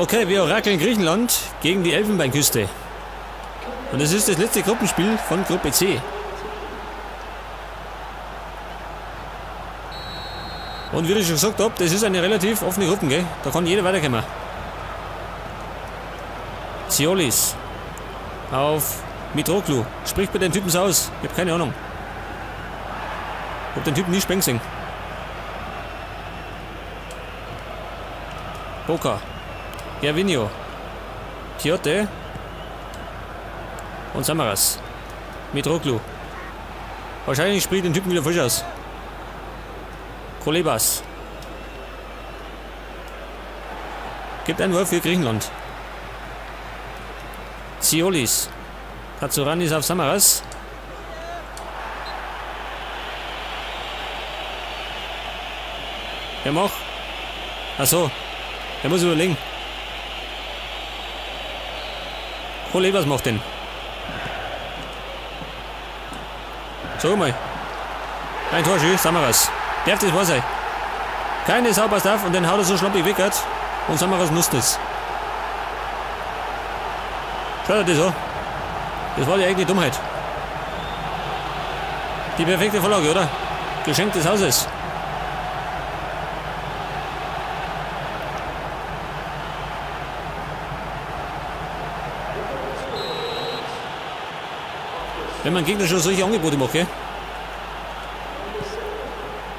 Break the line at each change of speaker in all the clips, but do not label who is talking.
Okay, wir orakeln Griechenland gegen die Elfenbeinküste. Und es ist das letzte Gruppenspiel von Gruppe C. Und wie ich schon gesagt habe, das ist eine relativ offene Gruppe, gell? Da kann jeder weiterkommen. Siolis auf Mitroglou. Spricht bei den Typen so aus. Ich habe keine Ahnung. Ich hab den Typen nie spielen gesehen. Boca. Gervinho. Tiote. Und Samaras. Mitroglou. Wahrscheinlich spricht den Typen wieder frisch aus. Kolebas. Gibt einen Wurf für Griechenland. Siolis. Katsouranis auf Samaras. Ja, mach. Achso. Er muss überlegen. Kolebas macht den. Sag mal. Ein Tor, schön, Samaras. Darf das wahr sein? Keine Sau passt auf und den haut er so schlampig weg hat. Und Samaras nutzt es. Schaut euch das an. Das war die eigene Dummheit. Die perfekte Vorlage, oder? Geschenk des Hauses. Wenn man Gegner schon solche Angebote macht, gell?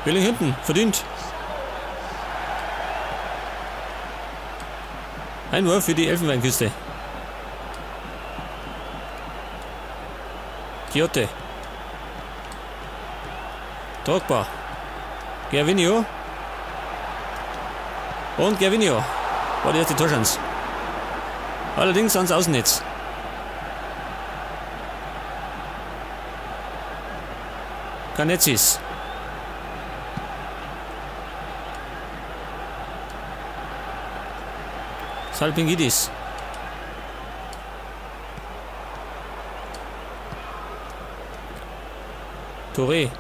Will hinten, verdient. Einwurf für die Elfenbeinküste. Tiote. Drogba. Gervinho. Und Gervinho. War die erste Torschance. Allerdings ans Außennetz. Karnezis. Salpingidis. Touré.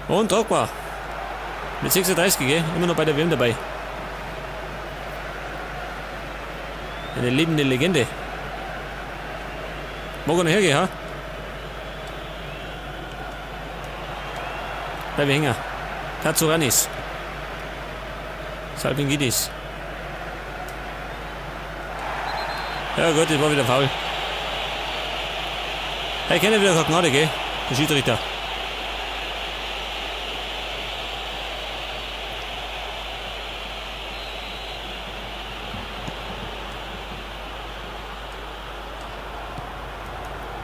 Und Drogba. Mit 36, gell? Immer noch bei der WM dabei. Eine lebende Legende. Mag er noch hergehen, ha? Bleib hängen. Katsouranis. Salpingidis. Ja gut, das war wieder faul. Hey, kenne wieder keine Gnade, gell? Der Schiedsrichter.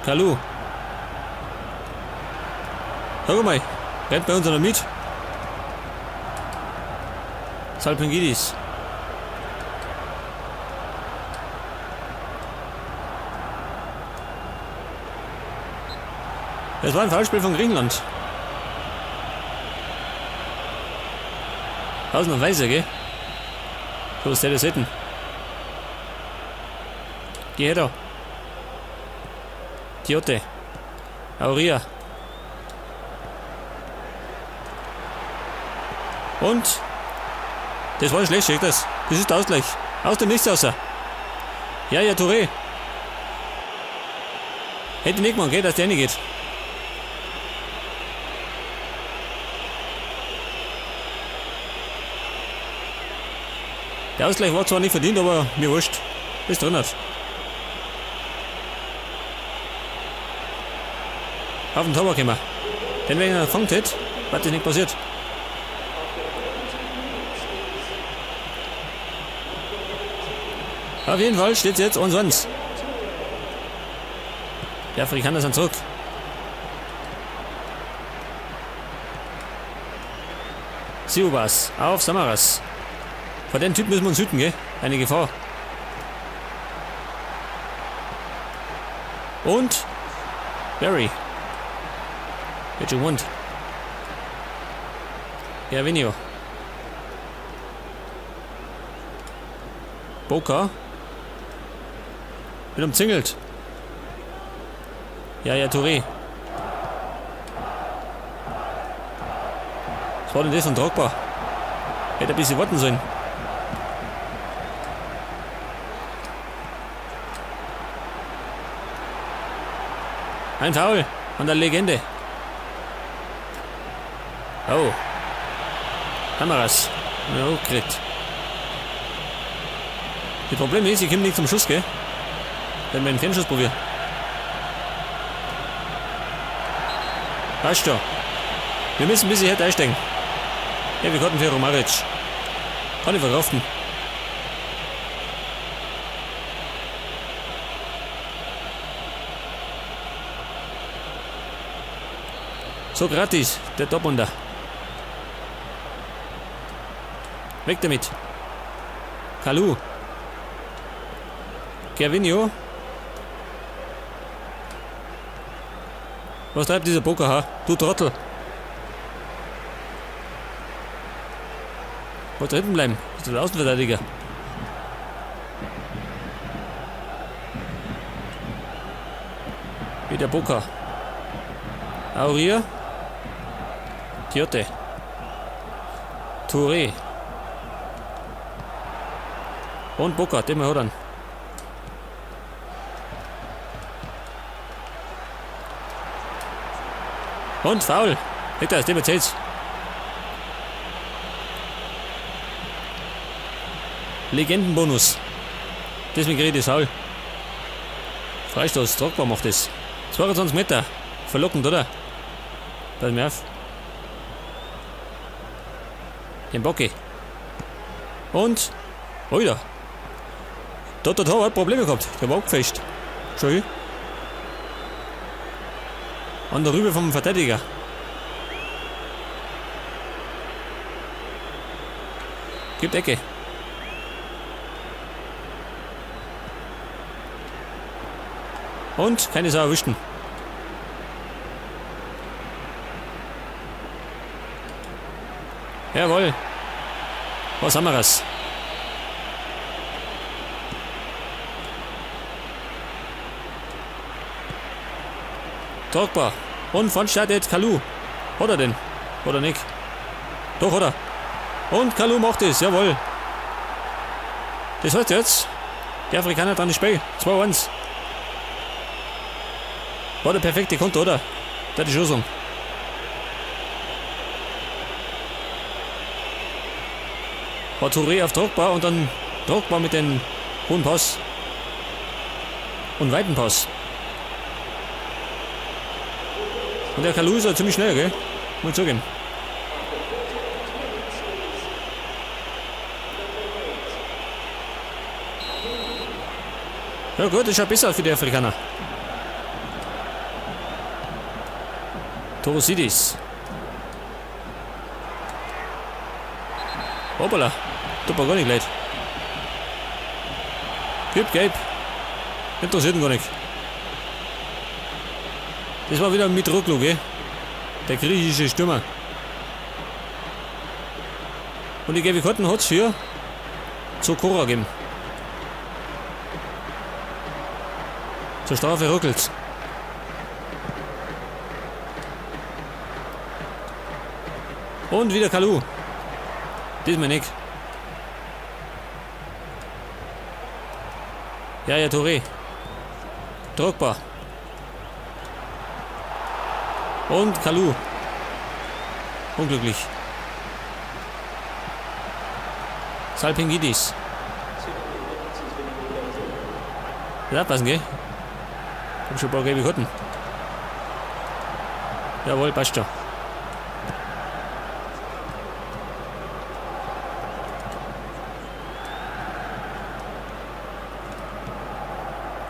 Kalu. Sag mal, rennt bei uns noch mit. Salpingidis. Das war ein Foulspiel von Griechenland. Ausnahmsweise, gell? So ist der das hätten. Geh her da. Tiote. Auria. Und das war schlecht, schickt das. Das ist der Ausgleich. Aus dem Nichts außer. Ja, ja, Touré. Hätte nicht gemacht, gell, dass der nicht geht. Der Ausgleich war zwar nicht verdient, aber mir wurscht. Ist drin hat. Auf den Torwart kommen. Denn wenn er gefangen hätte, was das nicht passiert. Auf jeden Fall steht es jetzt 1-1. Die Afrikaner sind zurück. Siubas auf Samaras. Vor dem Typ müssen wir uns hüten, gell? Eine Gefahr. Und Barry. Get you want. Gervinho. Boca. Bin umzingelt. Ja, ja, Touré. Was war denn das von Drogba? Hätte ein bisschen warten sollen. Ein Foul an der Legende. Oh. Samaras. Ja, gekriegt. Das Problem ist, ich komme nicht zum Schuss, gell? Wenn wir einen Fernschuss probieren. Passt schon. Wir müssen ein bisschen härter einsteigen. Ja, wir konnten für Romaric. Kann ich verkraften. So gratis, der Dortmunder. Weg damit. Kalu. Gervinho. Was treibt dieser Poker, ha? Du Trottel. Wollt hinten bleiben. Bist du der Außenverteidiger? Wieder Boca. Auria. Tiote. Touré. Und Boca, den wir hat. Und Foul. Hector, dem erzählt's. Legendenbonus. Deswegen kriege ich das Foul. Freistoß, Drogba macht das. 22 Meter. Verlockend, oder? Pass mir auf. Den Bocki. Und. Oida. Dort der Torwart Probleme gehabt. Der war abgefälscht. Schau hin. An der Rübe vom Verteidiger. Gibt Ecke. Und keine Sau erwischten. Jawohl. Was haben wir das? Drogba. Und von startet Kalu. Hat er denn? Oder nicht? Doch, oder? Und Kalu macht es, jawohl. Das heißt jetzt, der Afrikaner dran das Spiel. 2-1. War der perfekte Konter, oder? Das ist schon sagen. War Touré auf Drogba und dann Drogba mit dem hohen Pass. Und weiten Pass. Und der Kalu ist ja ziemlich schnell, gell? Muss ich zugeben. Ja gut, das schaut besser aus für die Afrikaner. Torosidis. Hoppala. Tut mir gar nicht leid. Gib gelb. Interessiert ihn gar nicht. Das war wieder mit Mitroglou, gell? Der griechische Stürmer. Und die gelbe Karten hat's für Zokora gegeben. Zur Strafe ruckelt's. Und wieder Kalu. Diesmal nicht. Ja, ja, Touré. Drogba. Und Kalu. Unglücklich. Salpingidis. Ja, passen, gell? Hab schon ein paar gelbe Karten. Jawohl, passt schon.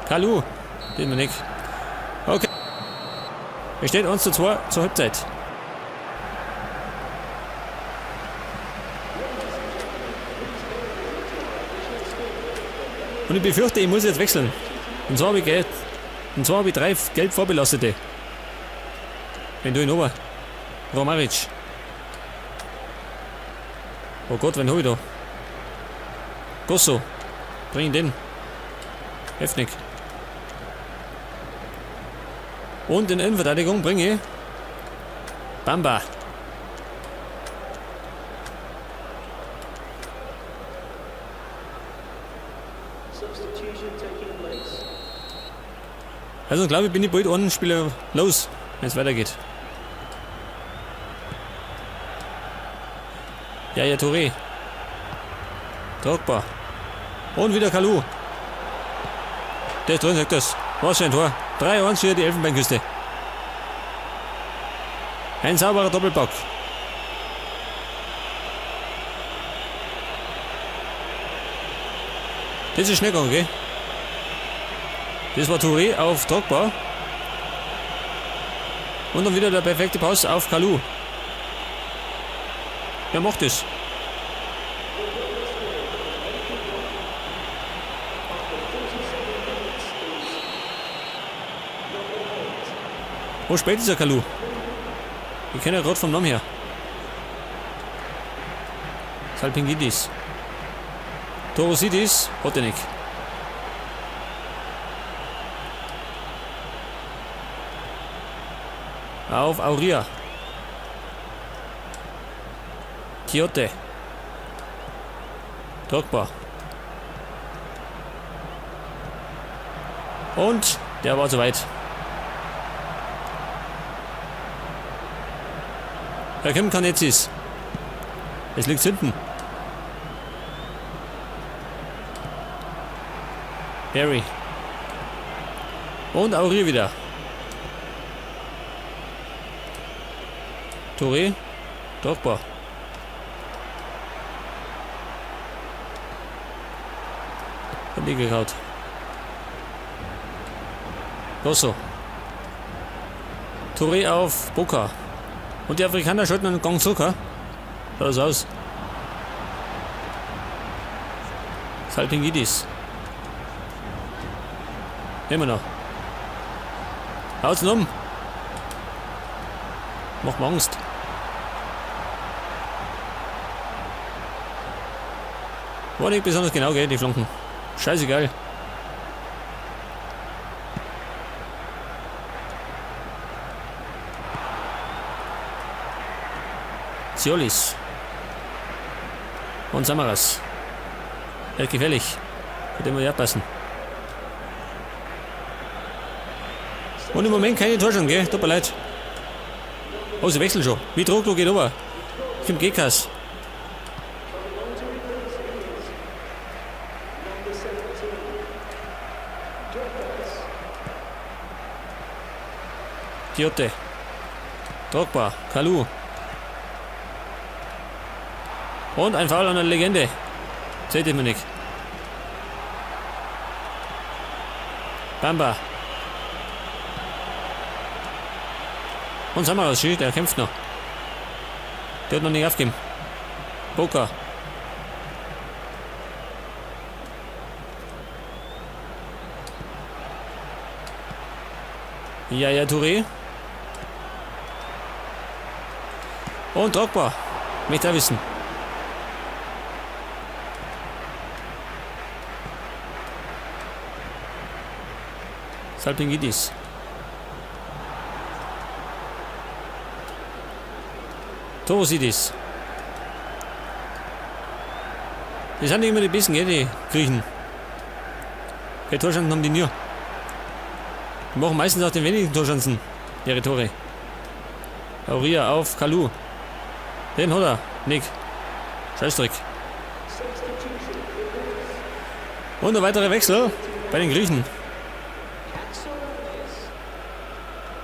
Kalu. Den wir nicht. Okay. Es steht 1:2 zur Halbzeit. Und ich befürchte, ich muss jetzt wechseln. Und zwar habe ich Geld. Und zwar habe ich 3 gelb vorbelastete. Wenn du ihn ober. Romaric. Oh Gott, wen hab ich da? Gosso. Bring ihn den. Heftig. Und in Innenverteidigung bringe ich Bamba. Also glaube ich, bin ich bald einen Spieler los, wenn es weitergeht. Ja, ja, Touré. Drogba. Und wieder Kalou. Der ist drin, sagt das. Was für ein Tor. 3-1 für die Elfenbeinküste. Ein sauberer Doppelpack. Das ist schnell gegangen, gell? Das war Touré auf Drogba. Und dann wieder der perfekte Pass auf Kalou. Wer macht das? Wo spielt dieser Kalou? Ich kenne ja gerade vom Namen her. Salpingidis. Torosidis hat er nicht. Auf Auria. Tiote. Drogba. Und der war zu weit. Herr Kim kann jetzt ist. Es liegt hinten. Barry. Und Aurier wieder. Touré. Drogba. Hat die Grosso. Touré auf Boca. Und die Afrikaner schalten einen Gang zurück, ha? Schaut das aus. Salpingidis. Immer noch. Haut's um. Macht mir Angst. War nicht besonders genau, gell, die Flanken. Scheißegal. Ziolis. Und Samaras. Ja, gefährlich. Mit dem wir ja passen. Und im Moment keine Täuschung, gell? Tut mir leid. Oh, sie wechseln schon. Wie Troglo geht over. Kim Gekas. Tiote. Drogba. Kalou. Und ein Foul an der Legende. Seht ihr mir nicht. Bamba. Und Samaras, der kämpft noch. Der hat noch nicht aufgegeben. Boca. Ja, ja, Touré. Und Drogba. Möchte er wissen. Salpingidis. Torosidis. Das sind nicht immer die besten, gell, die Griechen. Keine Torchancen haben die nie. Die machen meistens auch den wenigen Torchancen, ihre Tore. Auria auf Kalou. Den hat er. Nick. Scheißdreck. Und ein weiterer Wechsel bei den Griechen.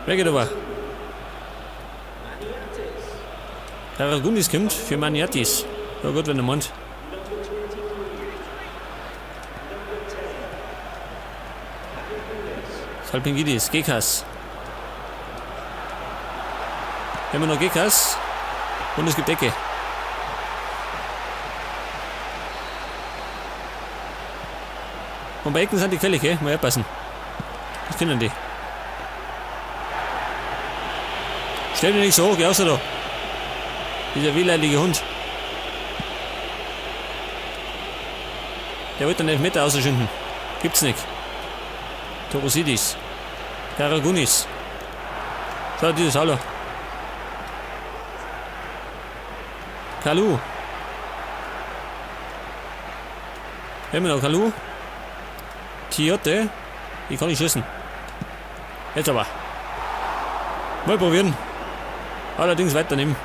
Wer geht aber? Karagounis kommt für Maniatis. Ja gut, wenn er meint. Salpingidis, Gekas. Immer noch Gekas. Und es gibt Ecke. Und bei Ecken sind die gefährlich, gell? Mal aufpassen. Das können die. Stell dich nicht so hoch, geh raus da. Dieser wehleidige Hund. Der wollte einen Elfmeter ausschinden. Gibt's nicht. Torosidis. Karagounis. Schau, dieses Hallo. Kalou. Immer noch Kalou. Tiote. Ich kann nicht schießen. Jetzt aber. Mal probieren. Allerdings weiternehmen.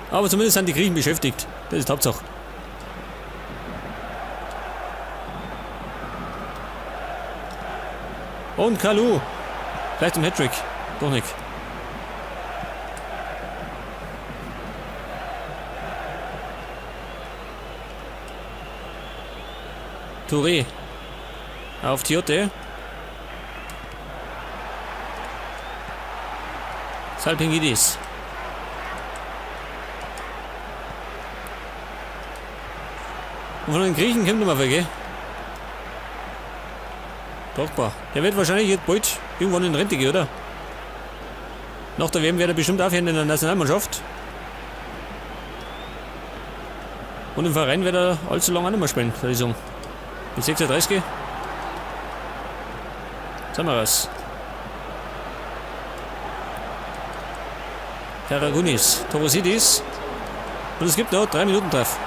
Aber zumindest sind die Griechen beschäftigt. Das ist die Hauptsache. Und Kalou. Vielleicht zum Hattrick. Doch nicht. Touré. Auf Tiote. Salpingidis. Und von den Griechen kommt noch mal gell? Drogba. Der wird wahrscheinlich jetzt bald irgendwann in Rente gehen, oder? Nach der WM wird er bestimmt aufhören in der Nationalmannschaft. Und im Verein wird er allzu lange auch nicht mehr spielen, würde ich sagen. Mit 36. Samaras. Karagunis. Torosidis. Und es gibt noch 3 Minuten drauf.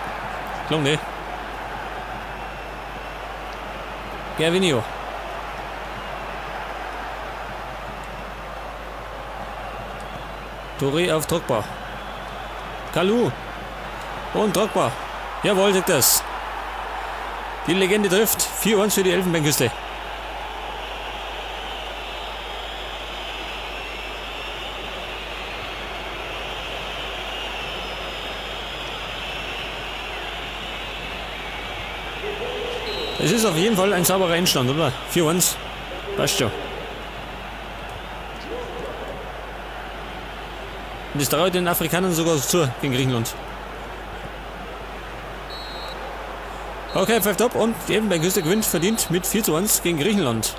Klang ne? Gervinho. Touré auf Drogba. Kalou. Und Drogba. Jawohl, sagt das. Die Legende trifft. 4-1 für die Elfenbeinküste. Es ist auf jeden Fall ein sauberer Endstand, oder? 4-1. Passt schon. Und das traue ich den Afrikanern sogar zu gegen Griechenland. Okay, pfeift ab und die Elfenbeinküste gewinnt verdient mit 4:1 gegen Griechenland.